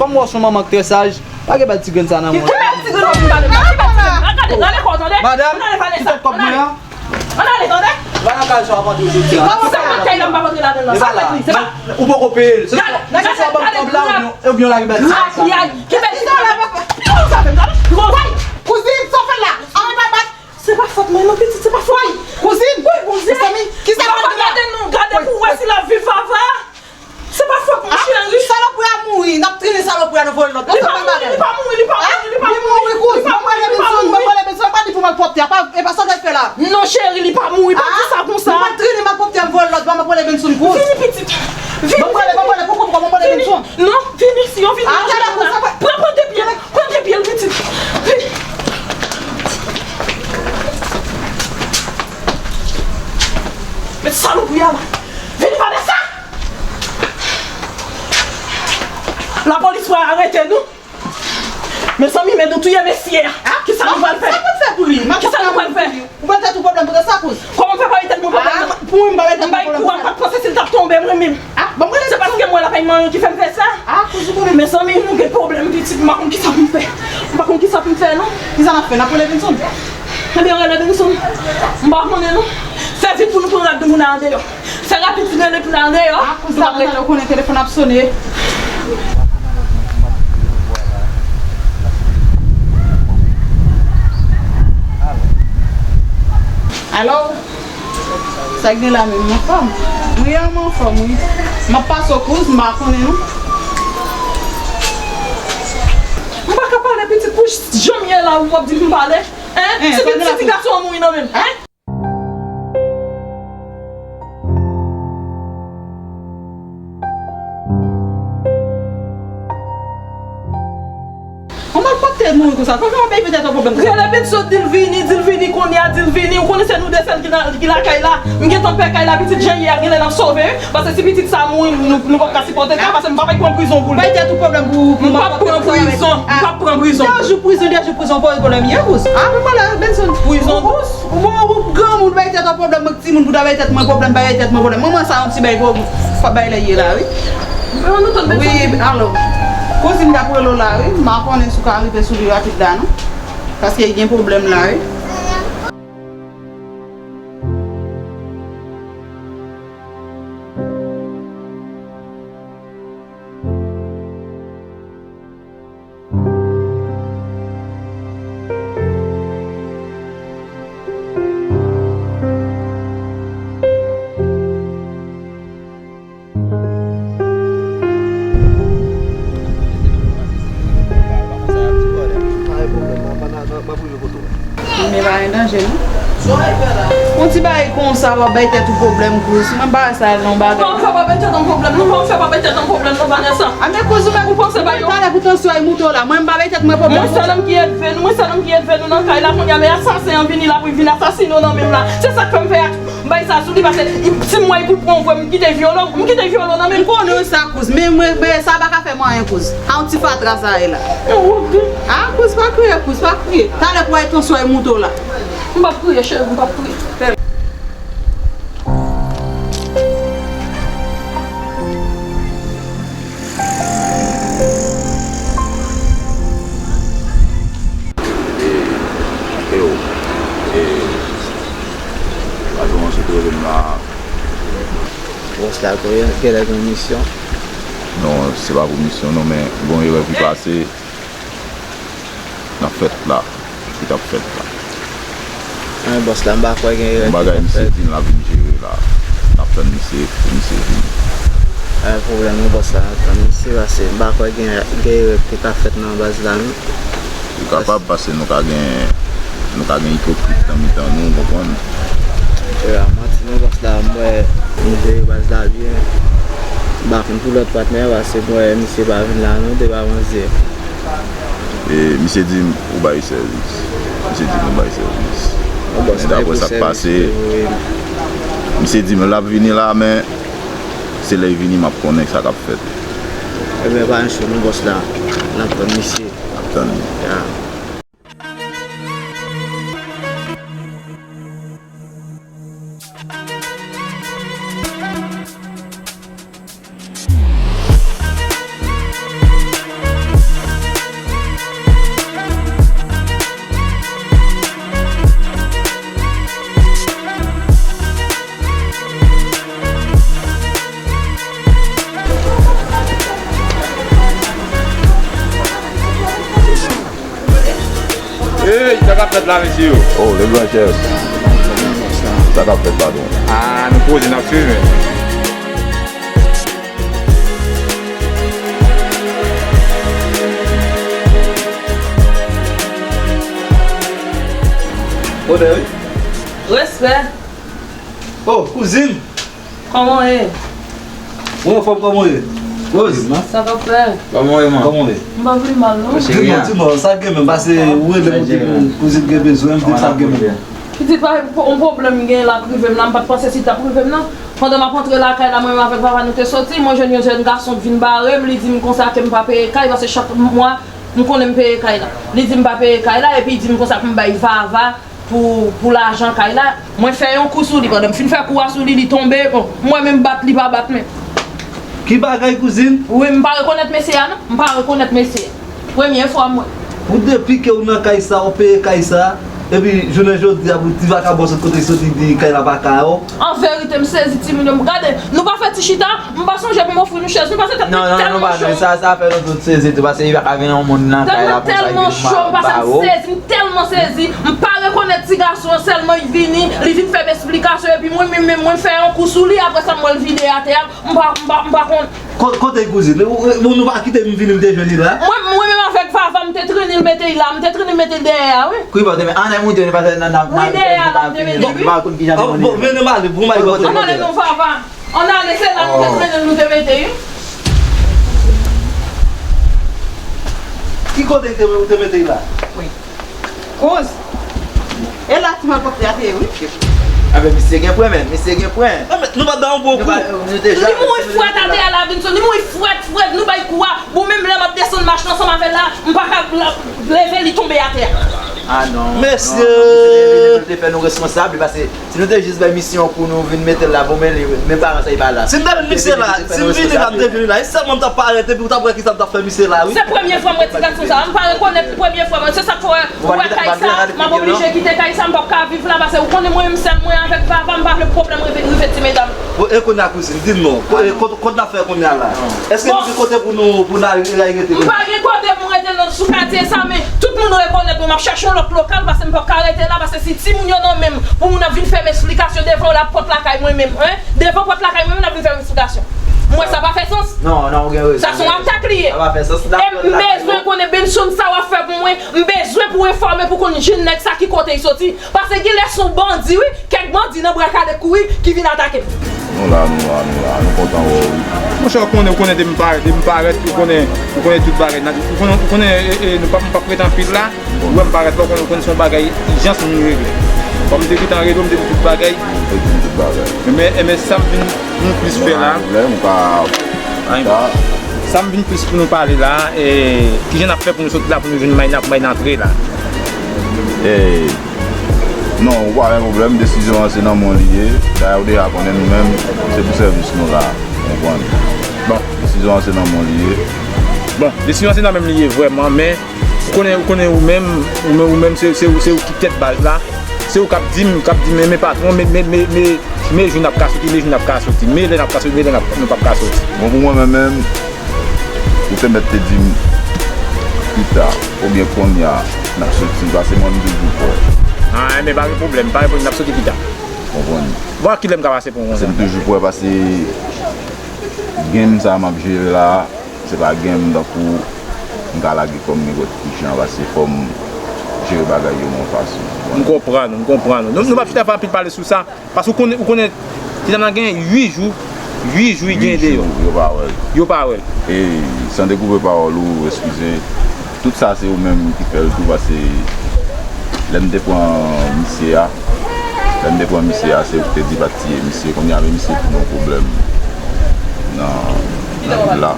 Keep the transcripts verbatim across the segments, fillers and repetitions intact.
Kòm w wè w se yon manman ki trè saj, pa gen bèl ti grenn sa nan men w. Ki bèl ti grenn w ap pale la? Ki bèl ti grenn? Rale, rale kò w, tande? Madam, ki tèt kòb mwen an? Ann ale, tande? Ann ale, tòde. Vwala kal sa w ap antre jodi a. Sa w fè lakay la, m p ap antre ladan l nan. Sa w fè li, se pa. Ou poko peye l. Se swa w ap ban m kòb la oubyen, oubyen w lage bèl ti sa. Ayayay, ki bèl ti sa la, papa. Pi konn sa fè m, tande? Pi konn sa. Kouzin, sa w fè la? Ann pa bat. Se pa fòt mwen non, pitit, se pa fòt mwen. Kouzin. Wi, Bondye. Mezanmi, kisa pral gen la? Gade nou, gade pou w wè si l ap viv, Vava. Se pa fòt mwen, cheri. Salopri a mouri, n ap trennen salopri a, nou voye lòt. Li pa mouri, li pa mouri, li pa mouri, li pa mouri. Li mouri, kouz. Ban m rele Benson, ban m rele Benson, pa di pou malpwòpte a, pa, e pa sa w t ap fè la. Non, cheri, li pa mouri, pa di sa konsa. Nou pa trennen malpwòpte a, nou voye lòt, ban m rele Benson, kouz. Vini, pitit. Vini, vini. Ban m rele, ban m rele, pou kont, ban m rele Benson. Non, vini, si yo vini. Pran, pran de pye l. Pran de pye l, pitit. Vini. Met salopri a la. Vini, Vanessa. Lapolis pral arete nou. Mezanmi, men nou touye mesye a. Kisa nou pral fè? Sa pou fè pou li? Kisa nou pral fè? Ou pral tèt ou pwoblèm pou sa, kouz? Kòman m fè pa bay tèt mwen pwoblèm nan? Pou mwen, m pa bay tèt mwen pwoblèm pou sa. M pa panse si l t ap tonbe mwen menm. Se paske m wè l ap bay manyen ki fè m fè sa. Mezanmi, nou gen pwoblèm, pitit, m pa konn kisa pou m fè. M pa konn kisa pou m fè, non. Kisa n ap fè? N ap rele Benson? Ebyen, rele Benson. M pa konnen, non. Fè vit pou nou pran rad nou, pou n al andeyò. Fè rapid, vin rele pou n al andeyò. Kouz la, nou pral rele. Ou konnen telefòn ap sone. Alo? Sa k gen la menm, m anfòm? Wi, an, m anfòm, wi. M ap pase w, kouz, m pa konnen, non. M pa ka pale, pitit, pou jan m ye la, w ap di m pale? Hein? Ti, ti gason an mouri nan men m. Hein? Yon malpwòpte mouri konsa. Franchman, peyi petèt yon pwoblèm. Rele Benson, di l vini, di l vini kounye a, di l vini. Ou konnen se nou de sèl ki nan, ki lakay la. M gentan pè kay la, pitit, jan ye a, genlè n ap sove, wi. Paske si pitit sa mouri, nou, nou p ap ka sipòte sa, paske m p ap pran prizon pou li. Bay tèt ou pwoblèm pou, pou malpwòpte konsa. M p ap pran prizon, m p ap pran prizon. De jou prizon, de jou prizon, pou, pou lè m ye, kouz. Ah, men mwen la, Benson. Prizon. Ou, ou, ou, ou granmoun, bay tèt ou pwoblèm, mwen k timoun, pou ta bay tèt mwen pwoblèm, bay tèt mwen pwoblèm. Mwen, mwen sa, yon ti bay pou, fò bay lè ye la, wi. Wi, alo. Kouzin t ap rele w la, wi. M pa konnen si w ka rive sou li rapid la, non. Paske gen pwoblèm la, wi. Men pa gen danje, non. Yon ti bagay konsa, w ap bay tèt ou pwoblèm, kouz. Mwen pa wè sa al nan bagay. Kòman fè pa bay tèt an pwoblèm, non? Kòman fè pa bay tèt an pwoblèm, non, Vanessa? A, men kouz ou menm, ou panse bagay yo. Talè pou tansyon al moute w la. Mwen m pa bay tèt mwen pwoblèm. Mwen sèl m ki elve nou, mwen sèl m ki elve nou nan kay la, kounye a, men asasen an vini la pou l vin asasinen w nan men m la. Se sa k fè m fè ak M bay sa sou li, paske si m wè pou l pran vre, m kite vyolo, m kite vyolo nan men l. M konnen sa, kouz, men mwen, men sa pa ka fè mwen anyen, kouz. A yon ti fatra sa ye la. Mwen wont wi. A, kouz, pa kriye, kouz, pa kriye. Talè pou al tansyon al moute w la. M p ap kriye, cheri, m p ap kriye. E, e, e, pa jan w sot rele m la. Bòs la, genlè gen misyon. Non, se pa pou misyon non, men gon erè ki pase. N ap fèt la. Ki t ap fèt la. An, bòs la, m pa kwè gen erè ki t ap fèt. Yon bagay misye di n l ap vin jere la. N ap tann misye pou misye vini. Pa gen pwoblèm non, bòs la, n ap tann misye, paske m pa kwè gen, gen erè ki ka fèt nan baz la non. Li kapab, paske nou ka gen, nou ka gen ipokrit nan mitan nou, w konprann? E pa manti non, bòs la, m wè nou jere baz la byen. M pa konn pou lòt patnè, paske m wè misye pa vin la non, depi avan yè. E misye di m ou bay sèvis. Misye di m ou bay sèvis. Men daprè sa k pase, misye di m l ap vini la, men se lè l vini m ap konnen sa k ap fèt. Ebyen, pa gen cho non, bòs la. N ap tann misye. N ap tann li. Ya. Ey, sa k ap fèt la, mesye yo? Oh, le gran chèf. Sa k ap fèt, patwon? Ah, nou poze, n ap swiv, men. Respè. Oh, kouzin! Kòman w ye? Mwen anfòm, kòman w ye? Rose, sa k ap fèt? Kòman w ye, man? Kòman w ye? M pa pi mal, non. Di m non, di m non, sa gen menm, pase ou rele m, ou di m kouzin gen bezwen, m di sa gen menm. Pitit, pa yon pwoblèm gen la k rive m la, m pa t panse si l t ap rive m nan. Pandan m ap antre lakay la, mwen menm avèk papa nou te soti, mwen jwenn yon jèn gason k vin bare m, li di m konsa ke m pa peye kay, paske chak mwa, m konnen m peye kay la. Li di m pa peye kay la, epi li di m konsa pou m bay Vava pou, pou lajan kay la. Mwen fè yon kou sou li. Pandan m fin fè kou a sou li, li tonbe. Bon, mwen menm bat li pa bat men. Ki bagay, kouzin? Wi, m pa rekonèt mesye a, non. M pa rekonèt mesye a. Premye fwa m wè. Pou depi ke ou nan kay sa, ou peye kay sa, epi jounen jodi a, pou ti vakabon sot kote li soti, di kay la pa kay ou. An verite, m sezi, timoun yo. Gade, nou pa fè ti chita. M pa sonje pou m ofri nou chèz, nou pase tèt mwen tèlman cho. Non, non, non, non, sa, sa fè nou tout sezi tou, paske li pa ka vin yon moun nan kay la konsa, epi m pa ba ou. Tèt mwen tèlman cho, m pase m sezi, m tèlman sezi, m pa rekonèt ti gason an, sèlman li vini, li vin fè m esplikasyon, epi mwen menm, menm, mwen fè yon kou sou li, apre sa, m wè l vide atè a, m pa, m pa, m pa konn. Ko-, kote kouzin? Nou, nou, nou pa kite m vini, m te jwenn li la? Mwen, mwen menm avèk Vava, m te trennen l mete l la, m te trennen l mete l dèyè a, wi. Wi, bon, te men, ann al monte, nou pase nan, nan, wi, nan, dèyè a, la, m te mete l, wi. M pa konn kijan nou mennen l. Bon, mennen m ale, pou m al kote. Ann ale non, Vava. Ann ale, se la nou te trennen l, nou te mete l, wi. Ki kote ou te, ou te mete l la? Wi. Kouz. E la ti malpwòpte a te ye, wi. Anben, misye gen pwen menm, misye gen pwen. Anben, nou pa t ba yon bon kou. Nou pa, nou te... Li mouri frèt atè a, Lavinson, li mouri frèt, frèt, nou bay kou a. Bon, menm lè m ap desann machin ansanm avè l la, m pa ka la, leve, li tonbe atè a. Ah non. Mesye. Non, non, misye te vini pou l te fè nou responsab, li pase. Si nou te jis bay misye yon kou, nou vin mete l la, bon, men li, men paran sa, li pa la. Si m te vin misye la, si m vini la, m te vini la, e sèlman m t ap parèt epi ou t ap wè kisa m t ap fè misye la, wi. Se premye fwa m wè ti gason sa, m pa rekonèt premye fwa, se sa k fè ou wè kay sa, m ap oblije kite kay sa, m p ap ka viv la, paske ou konnen mwen menm sèl mwen avèk papa, m pa vle pwoblèm rive, rive ti medam. Bon, e kounye a kouzin, di m non, ko-, e kot, kot n ap fè kounye a la? Èske nou gen kote pou nou, pou n al rete? M pa gen kote pou m rete nan sou katye sa, men tout moun rekonèt mwen, m ap chache yon lòt lokal, paske m p ap ka rete la, paske si timoun yo nan men m, pou moun ap vin fè m esplikasyon devan lapòt lakay mwen menm, en, devan pòt lakay mwen menm, n ap vin fè m esplikasyon. Mwen, sa pa fè sans. Non, non, ou gen rezon. Sa se yon atak li ye. Sa pa fè sans. E m bezwen konnen Benson sa w ap fè pou mwen. M bezwen pou enfòme pou konn jan nèg sa ki kote l soti. Paske gen lè se yon bandi, wi. Kèk bandi nan bra kale kouri ki vin atake m. Nou la, nou la, nou la. Nou kontan wè w, wi. Monchè, ou konnen, ou konnen depi m parèt, depi m parèt, ou konnen, ou konnen tout bagay. Ou konnen, ou konnen, e, e, nou p ap, m p ap rete anpil la. Ou wè m parèt la, ou konnen, ou konnen se yon bagay ijans m vin regle. Kòm m te gentan rele w, m te di tout bagay. M te di tout bagay. Men, men, men sa m vin, vin plis fè la. Mwen, ou ka, ou ka. Sa m vin plis pou nou pale la, e, kijan n ap fè pou nou soti la, pou nou vin may, n ap may nan antre la? E, non, ou pa gen pwoblèm, desizyon an se nan men w li ye. Dayè, ou deja konnen nou menm, se pou sèvis nou la, ou konprann. Bon, desizyon an se nan men w li ye. Bon, desizyon an se nan men m li ye vrèman, men ou konnen, ou konnen ou menm, ou menm, ou menm, se, se, se ou ki tèt baz la. Se ou k ap di m, k ap di m, men, men patwon, men, men, men, men, men jou n ap ka soti, men jou n ap ka soti, men lè n ap ka soti, men lè n ap, nou p ap ka soti. Bon, pou mwen menm, menm, ou te mèt te di m pita, oubyen kounye a, n ap soti, paske mwen, m toujou prè. Ah, men pa gen pwoblèm, pa gen pwoblèm, n ap soti pita. Konprann. Bon, a kilè m ka pase pou w konsa? Paske m toujou prè, paske game sa m ap jere la, se pa game tankou m ka lage kò m nenpòt ki jan, paske fò m jere bagay yo yon fason. M konprann ou, m konprann ou. Nou, nou p ap chita fè anpil pale sou sa, paske ou konnen, ou konnen, ti dam nan gen uit jou, uit jou li gen deyò. Uit jou, yo pa wè l. Yo pa wè l. E san dekoupe pawòl ou, eskize, tout sa se ou menm ki fè l tou, paske lè m te pran misye a, lè m te pran misye a, se ou ki te di pa t tiye misye, kounye a, men misye vin yon pwoblèm nan, nan vil la.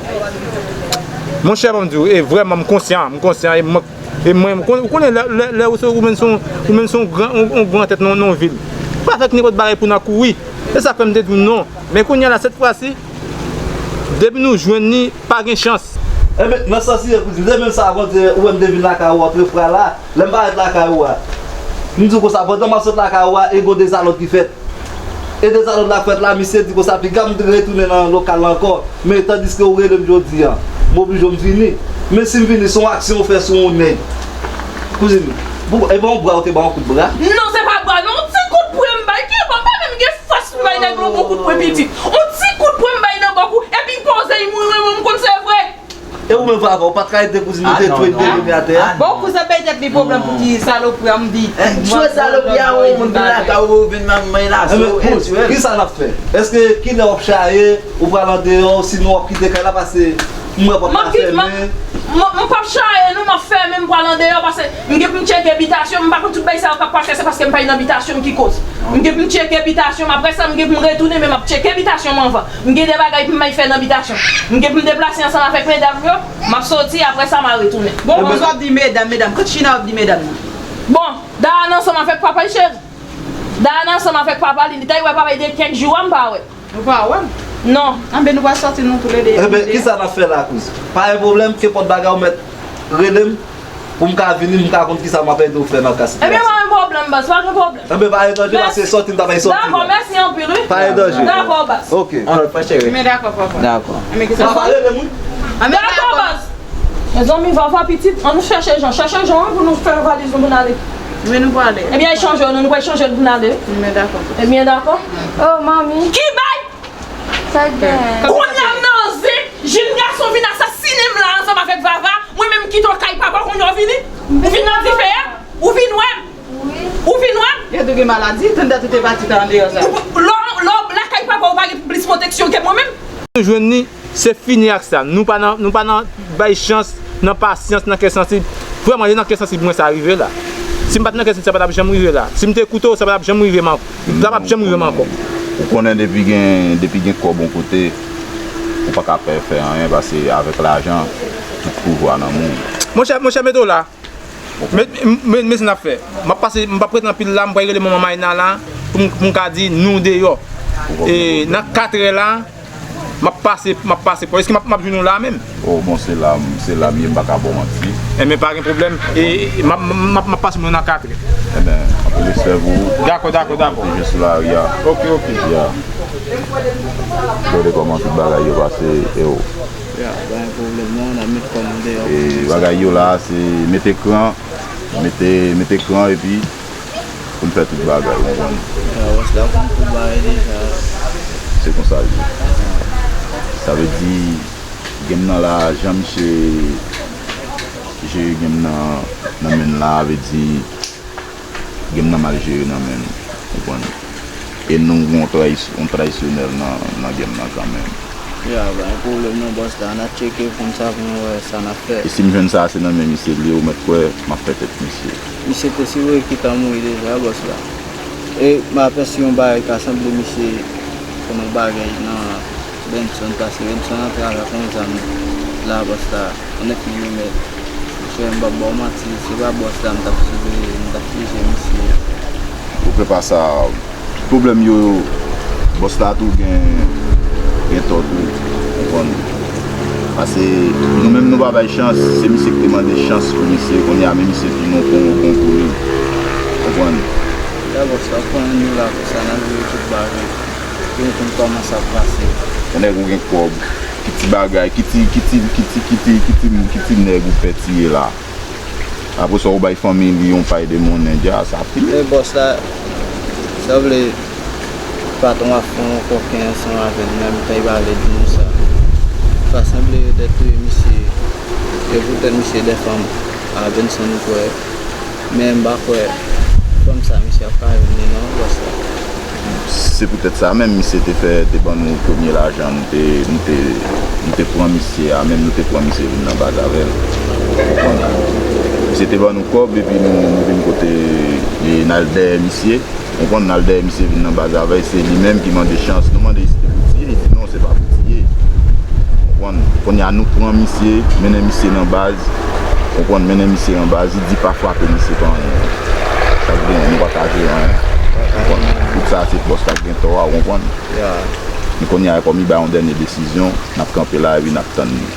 Monchè, ban m di w, e vrèman, m konsyan, m konsyan, e mwen, e mwen, ou konnen, ou konnen lè, lè, lè ou se, ou menm se yon, ou menm se yon gran, yon, yon gran tèt nan, nan yon vil. Pa fè nenpòt bagay pou n al kouri. Se sa k fè m te di w non. Men kounye a la, sèt fwa si, depi nou jwenn li, pa gen chans. Enben, nan sans li ye, kouzin, se menm sa, avan, ou wè m te vin lakay ou a, premye fwa la, lè m parèt lakay ou a. M di w konsa, pandan m ap sot lakay ou a, e gon dezalòd ki fèt. E dezalòd la k fèt la, misye di konsa, piga m retounen nan lokal la ankò. Men tandiske ou rele m jodi a, m oblije m vini. Men si m vini, se yon aksyon ou fè sou yon nèg. Kouzin, Pou, e bon bra ou te ba yon kout bra? Non, se pa bra, non. Yon ti kout pwen m bay. Ki bon, m pa menm gen fòs pou m bay nèg lan bon kout pwen pitit. Yon ti kout pwen m bay nan bòk ou, epi poze l mouri, mwen, m konn se vre. E ou menm, Vava, ou pa t ka ede kouzin ou te twe bebe atè a? Bon, kouzen bay tèt li pwoblèm pou ti salopri a, m di. Tchwe salopri a, ou moun vin lakay ou, ou vin manman la, se ou ki sa n ap fè? Èske kilè w ap chaye, ou pral andeyò, sinon w ap kite kay la, paske m wè pòt la fèmen? M ap kite, m ap, m ap, m p ap chaye, non, m ap fèmen, m pral andeyò, paske m gen pou m tcheke bitasyon m, m pa konn tout bagay sa yo k ap pase, se paske m pa nan bitasyon m ki koz. M gen pou m tcheke bitasyon m, apre sa, m gen pou m retounen, men m ap tcheke bitasyon m anvan. M gen de bagay pou m al fè nan bitasyon. M gen pou m deplase ansanm avèk medam yo, m ap soti, apre sa, m a retounen. Bon, kòman w ap di medam, medam? Kot China w ap di medam nan? Bon, Dayana ansanm avèk papa l, cheri. Dayana ansanm avèk papa l, li ta wè papa l de kèk jou a, m pa wè. Nou pa wè m? Non. Anben, nou pral sòti nou toulede. Enben, kisa n ap fè la, kouz? Pa gen pwoblèm, kenpòt bagay ou mèt rele m pou m ka vini, m ka konn kisa m ap ede w fè nan ka sitiyasyon. Enben, pa gen pwoblèm, baz, pa gen pwoblèm. Enben, pa gen danje, paske sòti m ta bay sòti. Dakò, mèsi anpil, wi. Pa gen danje. Dakò, baz. Ok. Alò, pa cheri. Men dakò, papa. Dakò. Enben, kisa? Papa rele m, wi. Anben, dakò, baz. Mezanmi, Vava pitit, ann nou chèche jan. Chèche jan, wi, pou nou fè valiz nou pou n ale. Men nou prale. Ebyen, chanje, nou, nou pral chanje pou n ale. Men dakò. Ebyen, dakò. Oh, manmi. Ki bay? Sa k gen? Kounye a m nan zen, jenn gason vin asasinen m la ansanm avèk Vava. Mwen menm kite w kay papa w, kounye a w vini? Ou vin nan dife a? Ou vin wè m? Ou vin wè m? Yo tou gen maladi, tann dat ou te pati ta andeyò sa. Ou, lè w, lè w lakay papa w, ou pa gen plis pwoteksyon ke mwen menm? Nou jwenn li, se fini ak sa. Nou pa nan, nou pa nan bay chans, nan pasyans, nan kè sansib. Vrèman, se nan kè sansib mwen sa rive la. Si m pa t nan kè sansib, sa pa t ap janm rive la. Si m te koute w, sa pa t ap janm rive m ankò. Sa p ap janm rive m ankò. Ou konnen depi gen, depi gen kòb yon kote, ou pa ka pè fè anyen, paske avèk lajan, tout pouvwa nan men w. Monchè, monchè, mete w la. Men, men, men sa n ap fè. M ap pase, m p ap rete anpil la, m pral rele manman Mayna la, pou m, pou m ka di nou deyò. E, nan katrè la, m ap pase, m ap pase pou, èske m ap, m ap jwenn nou la menm? Oh, bon, se la, se la m ye, m pa ka ba w manti. Enben, pa gen pwoblèm. E, e, m ap, m ap, m ap pase mwen nan katrè. Enben, anpil respè pou ou. Dakò, dakò, dakò. Te jwe sou lari a. Ok, ok. Ya. Kote kòman tout bagay yo pase, e ou? Ya, pa gen pwoblèm non, n ap met kò nou deyò. E bagay yo la, se mete kran, mete, mete kran epi pou n fè tout bagay, ou konprann? Ya, bòs la konn tout bagay deja. Se konsa l ye. Sa vle di, game nan la, jan misye jere game nan, nan men l la, vle di, game nan mal jere nan men l, ou konprann? E nou gen yon trayi-, yon trayisyonèl nan, nan game nan kanmenm. Ya, pa gen pwoblèm non, bòs la, n a tcheke pou n sa pou nou wè sa n ap fè. E si m jwenn sa, se nan men misye l ye, ou mèt kwè m ap fè tèt misye. Misye te sipoze kite mouri deja, bòs la. E m ap pèsi yon bagay ka sanble misye konn yon bagay nan Benson, paske Benson antre avèk yon zam la, bòs la. Onètman, wi, men, monchè, m p ap ba w manti, se pa bòs la m t ap siveye, m t ap fizye misye. Ou fè pa sa, tout pwoblèm yo, bòs la tou gen, gen tò tou, ou konprann? Paske nou menm nou pa bay chans, se misye ki te mande chans pou misye, kounye a men misye vin yon bon, bon pou li, ou konprann? Lè bòs la pran nou la konsa, n ap jere tout bagay. Pou nou konn kòman sa ap pase. Yon nèg ou gen kòb, ki ti bagay, ki ti, ki ti, ki ti, ki ti, ki ti, ki ti nèg ou fè tiye la. Apre sa, ou bay fanmi li yon pay de monnen, dja, sa fini. Men bòs la, sanble patwon ap fè yon kòken ansanm avè l, nan mitan li pa vle di nou sa. Sa sanble yo dèt touye misye, yo poutèt misye dè fanm a Benson, ou kwè. Men m pa kwè fanm sa misye ap ka jwenn li non, bòs la. Se poutèt sa menm misye te fè, te ban nou premye lajan nou te, nou te, nou te pran misye a, menm nou te pran misye vin nan baz avè l. Ou konprann? Misye te ban nou kòb epi nou, nou vin kote, e, n al dèyè misye. Ou konprann, n al dèyè misye vin nan baz avè l, se li menm ki mande chans. Nou mande si se pou tiye, li di non, se pa pou tiye. Ou konprann, kounye a nou pran misye, mennen misye nan baz. Ou konprann, mennen misye nan baz, li di pa frape misye pa anyen. Sa k genyen, nou pa ka jere anyen. Ou konprann, tout sa se bòs la k gen tò a, ou konprann. Men kounye a, kòm li bay yon dènye desizyon, n ap kanpe la epi n ap tann li.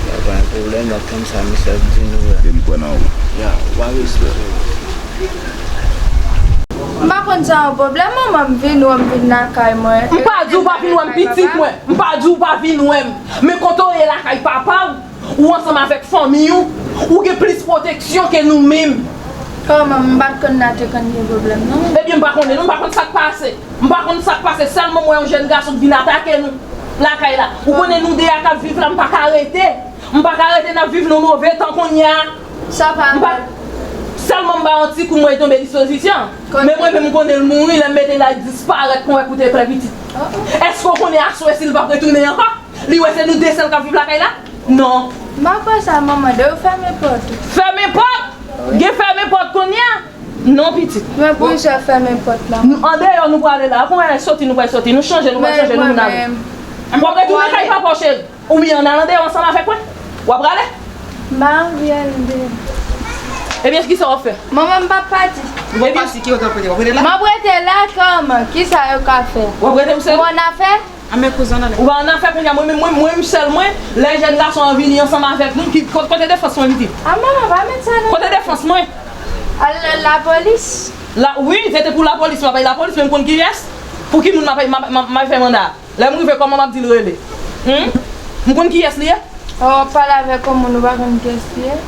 Ya, pa gen pwoblèm, n ap tann sa misye ap di nou a. Epi m kwè nan ou. Ya, ou pa bezwen. M pa konn sa yon pwoblèm, manman m vin wè m vin lakay mwen. M pa di w pa vin wè m, pitit mwen. M pa di w pa vin wè m. Men kote w ye lakay papa w, ou ansanm avèk fanmi w, ou gen plis pwoteksyon ke nou menm. Kòman, m pa t konn n a te konn gen pwoblèm, non. Ebyen, m pa konnen, non, m pa konn sa k pase. M pa konn sa k pase. Sèlman m wè yon jèn gason k vin atake nou lakay la. Ou konnen nou de a k ap viv la, m pa ka rete. M pa ka rete n ap viv nan move tan kounye a. Sa pa M pa, sèlman m ba yon ti kou, m wè l tonbe dispozisyon. Men mwen menm, m konnen l mouri, lè m mete l la, l disparèt kon wè koute klè pitit. Èske w konnen aswè si l p ap retounen ankò? Li wè se nou de sèl k ap viv lakay la? Non. M pa kwè sa, manman, de ou fèmen pòt ou. Fèmen pòt? Gen fèmen pòt kounye a? Non, pitit. Men poukisa fèmen pòt la? Nou, andeyò nou prale la. Kounya soti, nou pral soti. Nou chanje, nou pral chanje, nou vin ale. W ap retounen kay papa w, cheri. Oubyen ann al andeyò ansanm avèk mwen? W ap prale? M pa anvi al andeyò. Ebyen, kisa w ap fè? Manman, m p ap pati. Ou p ap pati, ki kote w ap rete? W ap rete la? M ap rete la, kòman? Kisa yo ka fè? W ap rete, m sèl? Ou annafè? A men kouzen w nan. Ou pa annafè kounye a, mwen menm, mwen, mwen menm sèl mwen, lè jèn gason an vini ansanm avèk nou, ki, ko-, kote defans mwen, pitit? A manman, pa met sa nan. Kote defans mwen? Al lapolis. La, wi, se te pou lapolis, m ap bay lapolis, men m konn kiyès, pou ki moun m ap, m ap, m ap, m ap fè manda a. Lè m rive, kòman m ap di l rele? Hum? M konn kiyès li ye? Ou ap pale avèk yon moun ou pa konn kiyès li ye?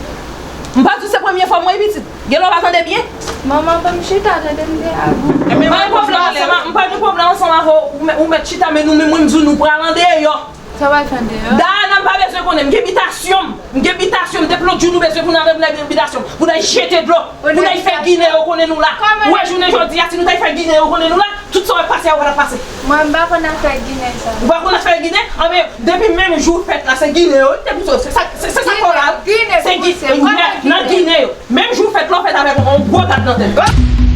M pa di w se premye fwa m wè pitit. Genlè w pa tande byen. Manman, ban m chita, tande m de avan. M pa gen pwoblèm ansanm a, m pa gen pwoblèm ansanm avè w, ou mèt, ou mèt chita, men nou menm, mwen m di w nou pral andeyò. Sa w al fè andeyò? Dayana, m pa bezwen konnen, m gen bitasyon m. M gen bitasyon m, depi lòt jou nou bezwen pou n al nan bitasyon m, pou n al jete dlo, pou n al fè ginen yo konnen nou la. Ou wè jounen jodi a, si nou t al fè ginen yo konnen nou la, tout sa w wè k pase a, ou pa t ap pase. Mwen, m pa konn afè ginen sa. Ou pa konn afè ginen? Anben, depi menm jou fèt la, se ginen yo, te pou se, se sa, se, se sa k fè w la. Se ginen, nan ginen yo. Menm jou fèt la, w fèt avèk yon gwo dat nan tèt.